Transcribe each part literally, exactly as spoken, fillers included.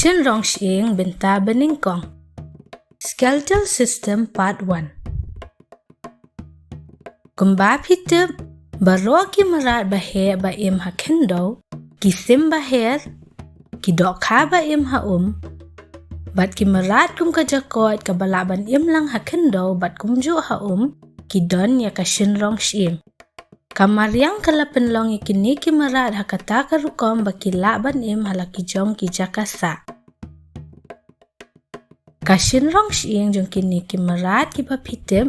Shynrong shyieng bynta banyngkong. Skeletal System Part one. Kumba phi tip, baroh ki mrad ba heh ba im ha khyndew, ki sim ba her, ki dohkha ba im ha um, bad ki mrad kum ka jakoit kaba lah ban im lang ha khyndew bad kumjuh ha um, ki don ïa ka shynrong shyieng. Ka mariang ka la pynlong ïa kine ki mrad ha kata ka rukom ba ki lah ban im ha la ki jong ki jaka sah. Ka shynrong shyieng jong kine ki mrad kiba phi tip,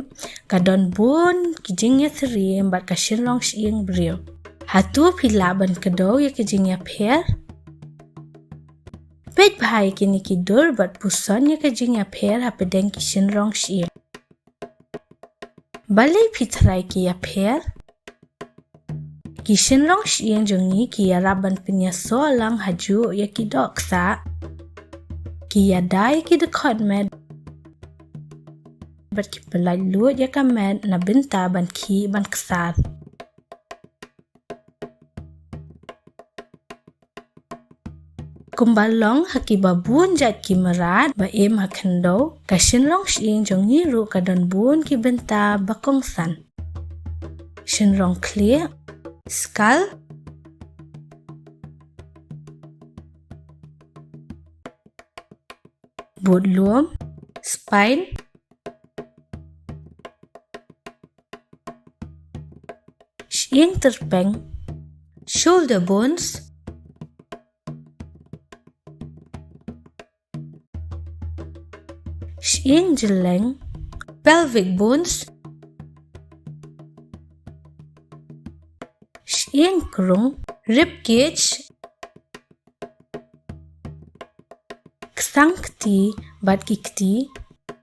ka don bun ki jingïasyriem bad ka shynrong shyieng briew. Hato phi lah ban kdew ïa ki jingïapher? Peit bha ïa kine ki dur bad puson ïa ki jingïapher hapdeng ki shynrong shyieng. Balei phi tharai ki ïapher? Ki shynrong shyieng jong ngi ki ïarap ban pynïasoh lang hajuh ïa ki dohksah. Ki ïada ïa ki dkhot met bad ki pyllait luid ïa ka met na bynta ban khih ban ksar. Kumba long ha kiba bun jait ki mrad ba im ha khyndew, ka shynrong shyieng jong ngi ruh ka don bun ki bynta ba kongsan. Shynrong khlieh, skull, bud lum, spine, shyieng tyrpeng, shoulder bones, shyieng jylleng, pelvic bones, shyieng krung, rib cage, ksang kti bad ki kti,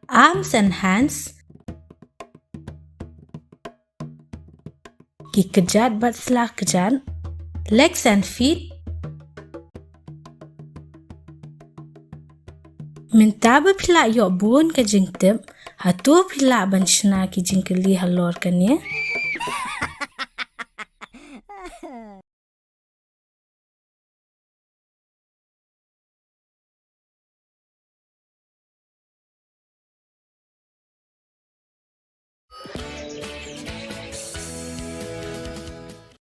arms and hands, ki kjat bad sla kjat, legs and feet. Mynta ba phi la ïoh bun ka jingtip, hato phi lah ban shna ki jingkylli halor kane?